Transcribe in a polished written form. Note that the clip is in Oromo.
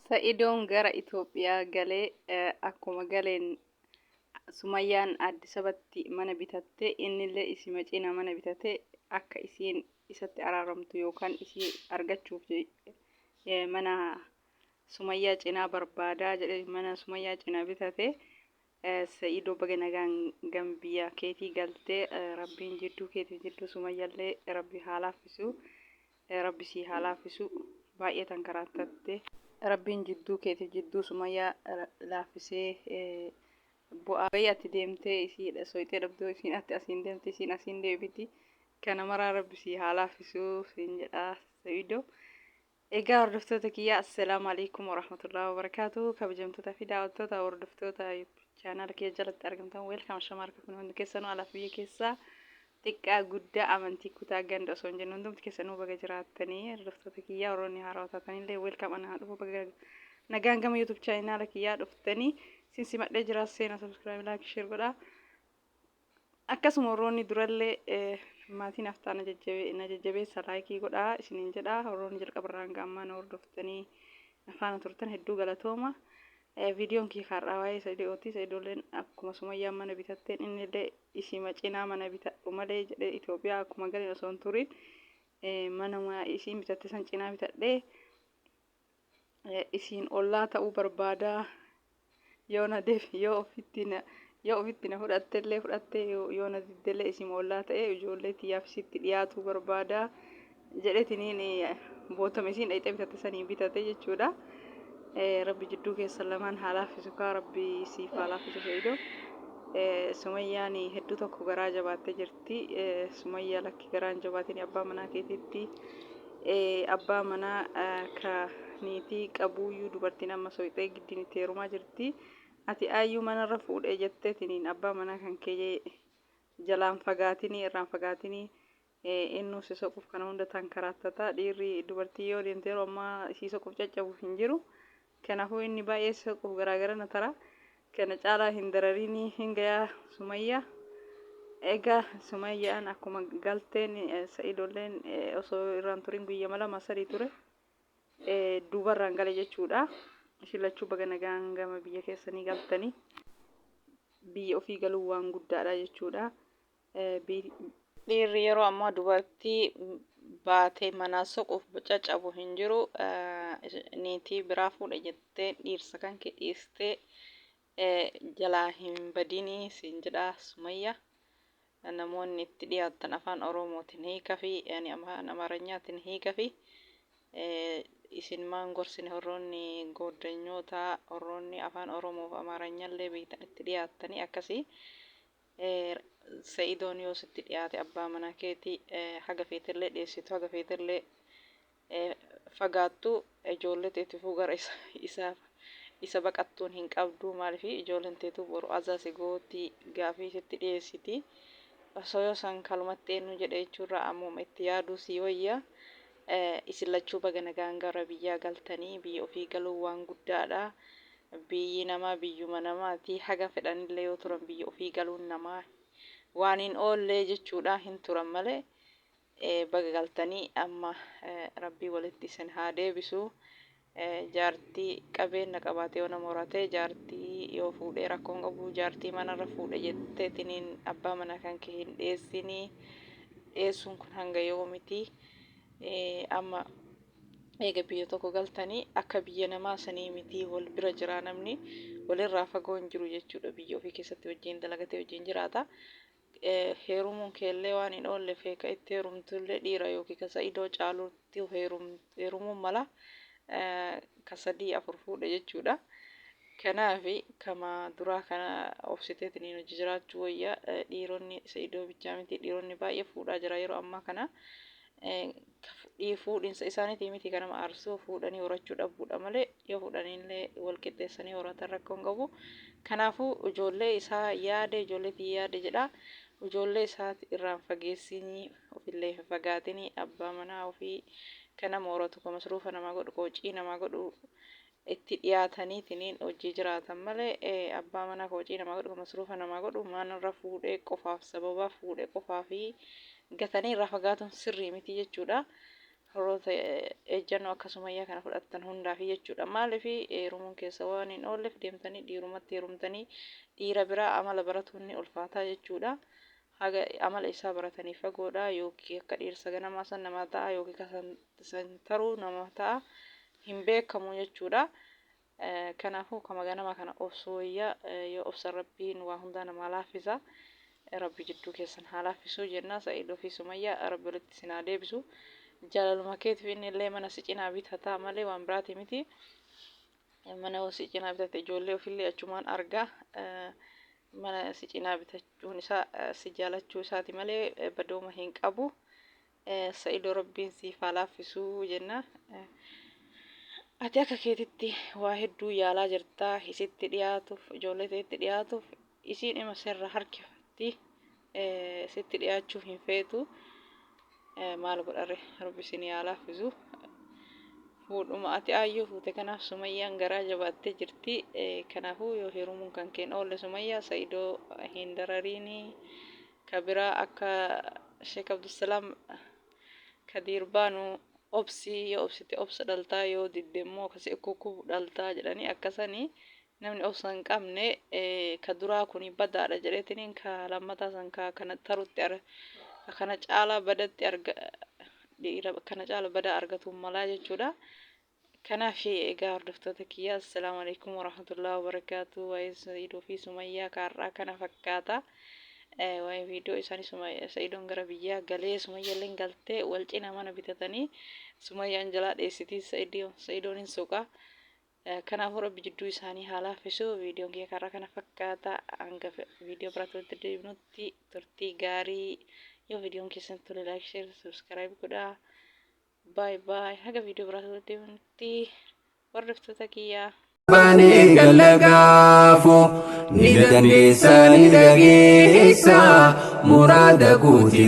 Sa'idoon gara Itoophiyaa galee akkuma galeen Sumayyaan Addisabatti mana bitatte innillee isima cina mana bitate akka isiin isatti araaramtu yookaan isii argachuuf mana Sumayyaa cinaa barbaadaa jedhe mana Sumayyaa cina bitate. Sa'idoo baga nagaan gam biyya keetii galte rabbiin jidduu keetii jidduu Sumayyallee rabbi haa laaffisu rabbi sii haa laaffisu baay'ee tankaraatatte. Rabbiin jidduu keetiif jidduu Sumayyaa laaffisee bu'aa bayii ati deemtee isii soyxee dhabduu isiin ati asiin deemte isiin asiin deebiti kana maraa rabbi sii haa laaffisu siin jedha Sa'ido. Egaa hordoftoota kiyya assalaamu alaikum warahmatullahi wabarakaatu kabajamtoota fi daawwattoota hordoftoota chaanaala kiyya jalatti argamtan weelkaam shamaarka kun hundi keessanuu alaaf biyya keessaa xiqqaa guddaa amantii kutaa ganda osoo hin jennu hundumti keessanuu baga jiraattanii hordoftoota kiyyaa warroonni haarawaa taatanillee weelkaam ana dhufu baga nagaan gama YouTube chaanaala kiyyaa dhuftanii sin simadhee jira seena subscribe like share godhaa Akkasuma warroonni durallee maatii naaf ta'a na jajjabeessa laayikii godhaa isiniin jedha. Warroonni jalqaba irraa hanga ammaa na hordoftanii na faana turtan hedduu galatooma. Viidiyoon kiyya kaarraa waa'ee Sa'idooti. Sa'idoolleen akkuma Sumayyaan mana bitatteen innillee isima cinaa mana bitadhu malee jedhee Itoophiyaa akkuma galeen osoo hin turin manuma isiin bitatte san cinaa bitadhee isiin ollaa ta'uu barbaada. Yoo na deef yoo ofitti na yoo ofitti na fudhattellee fudhatte yoo na diddellee isin ollaa ta'e ijoollee tiyyaaf isitti dhiyaatuu barbaada jedhetiniin bootama isiin dhayxee bitatte sanii bitate jechuudha. Rabbi jidduu keessan lamaan haa laaffisu kaa rabbi siif haa laaffisu Sa'ido. Sumayyaan hedduu tokko garaa jabaattee jirti. Sumayyaa lakki garaa hin jabaatin abbaa manaa keetiitti. Abbaa manaa ka niitii qabuuyyuu dubartiin amma soyxee giddiin itti heerumaa jirti. Ati aayyuu manarra fuudhee jetteetiniin abbaa manaa kan kee jalaan fagaatinii irraan fagaatinii innuu si soquuf kana hunda tankaraattata. Dhiirri dubartii yoo deemte yeroo ammaa isii soquuf caccabu hin jiru. Kanaafuu inni baay'ee si soquuf garaa garana tara. Kana caalaa hin dararinii hin gayaa Sumayya. Egaa Sumayyaan akkuma galteen Sa'idolleen osoo irraan turin guyyama 2 3 ture duubarraan gale jechuudha. Isin lachuu baga nagaan gama biyya keessanii galtanii. Biyya ofii galuun waan guddaadha jechuudha. Dhiirri yeroo ammaa dubartii baatee manaa soquuf cacabu hin jiru. Niitii biraa fuudhe jettee dhiirsa kan kee dhiistee jalaa hin badinii siin jedha Sumayya. Namoonni itti dhiyaattan afaan Oromootiin hiikafi ani afaan Amaaranyaatiin hiikafi. Isin maan gorsine horroonni gooddanyoota horroonni afaan Oromoof Amaaranyallee beektan itti dhiyaattanii akkasii. Sa'idoon yoo sitti dhiyaate abbaa manaa keeti haga feetellee dheessitu haga feetellee fagaattu ijoollee teetifuu gara isa isa isa baqattuun hin qabdu maaliif ijoolleen teetuu boru azaa si gooti gaafii sitti dhiyeessiti osoo yoo san kalumatti eenyu jedhe jechuurraa ammuma itti yaaduu sii wayya isin lachuu baga nagaan gara biyyaa galtanii biyya ofii galuun waan guddaadha Biyyi namaa biyyuma namaati. Haga fedhanillee yoo turan biyya ofii galuun namaa waan hin oollee jechuudha. Hin turan malee baga galtanii amma rabbii walitti isin haa deebisu. Jaartii qabeenna qabaate yoo nama horate jaartii yoo fuudhee rakkoon qabu jaartii manarra fuudhe jetteetiniin abbaa manaa kan kee hin dheessinii. Dheessuun kun hanga yoomiti? Amma eega biyya tokko galtanii akka biyya namaa sanii miti wal bira jiraa namni walirraa fagoo hin jiru jechuudha biyya ofii keessatti wajjin dalagatee wajjin jiraata heerumuun keellee waan hin oolle feeka itti heerumtullee dhiira yookiin ka sa'idoo caalutti heerumuun mala ka 3 4 fuudhe jechuudha. Kanaaf kama duraa kana obsiteetiin hojii jiraachuu wayya dhiironni sa'idoo bichaa miti dhiironni baay'ee fuudhaa jira yeroo ammaa kana fuudhinsa isaaniitii miti kan nama aarsu fuudhanii horachuu dhabuudha malee yoo fuudhaniillee wal qixxeessanii horatan rakkoo hin qabu. Kanaafuu ijoollee isaa yaade ijoollee tiyya yaade jedha. Ijoollee isaa irraan fageessinii ofillee hin fagaatinii abbaa manaa ofii kan nama horatu kan masruufa namaa godhu kan hojii namaa godhu itti dhiyaataniitiniin hojii jiraatan malee abbaa manaa ka hojii namaa godhu ka masruufa namaa godhu manarra fuudhee qofaaf sababa fuudhe qofaa fi gatanii irraa fagaatuun sirrii miti jechuudha. Warroota ejjannoo akka Sumayyaa kana fudhattan hundaafi jechuudha. Maaliif heerumuun keessa waan hin oolleef deemtanii dhiirumatti heerumtanii dhiira biraa amala baratuun ni ulfaataa jechuudha. Haga amala isaa baratanii fagoodha yookiin akka dhiirsa ganamaa san namaa ta'a yookiin ka san taruu nama ta'a hin beekamu jechuudha. Kanaafuu kama ganama kana obsuu wayya yoo obsan Rabbiin waa hundaa namaa laaffisa. Rabbi jidduu keessan haa laaffisuu jenna. Sa'idoo fi Sumayya Rabbi walitti isin haa deebisu. Jaalaluma keetiif inni illee mana si cinaa bitataa malee waan biraati miti. Mana si cinaa bitate ijoollee ofillee achumaan arga. Mana si cinaa bitachuun isaa si jaalachuu isaati malee badooma hin qabu. Sa'idoo Rabbiin siif haa laaffisuu jenna. Ati akka keetitti waa hedduu yaalaa jirta isitti dhiyaatuuf ijoollee teetti dhiyaatuuf isiin ima sirra harkifatti sitti dhiyaachuu hin feetu. Maal godhare Rabbi isin haa laaffisu. Fuudhuma ati aayyoo fuute kanaaf Sumayyaan garaa jabaattee jirti. Kanaafuu yoo heerumuun kan keen oolle Sumayyaa Sa'idoo hin darariini. Ka biraa akka Sheek Abdusalaam Kadiir baanu obsi yoo obsite obsa dhaltaa yoo didde immoo ka si ukkukubu dhaltaa jedhanii akkasanii namni obsa hin qabne ka duraa kuni badaadha jedheetiniin ka lammataa san ka kana tarutti ka kana caalaa badatti arga dhiira kana caala badaa argatuun malaa jechuudha. Kanaaf egaa hordoftoota kiyya assalaamu alaikum warahmatullahi wabarakaatu waa'ee Sa'iidoo fi Sumayyaa kaarraa kana fakkaata. Waa'ee viidiyoo isaanii Sa'iidoon gara biyyaa galee Sumayyaalleen galtee wal cina mana bitatanii Sumayyaan jalaa dheessitii Sa'iidoon hin soqa. Kanaafuu rabbi jidduu isaanii haa laaffisu. Viidiyoon kiyya kaarraa kana fakkaata. Hanga viidiyoo biraatti walitti deebinutti turtii gaarii yoo viidiyoon keessan tole like share subscribe godhaa. Bye bye haga viidiyoo biraatti walitti deebinutti hordoftoota kiyyaa. Baanee gallagaafu ni dandeessa ni dhageessa muraada guuti.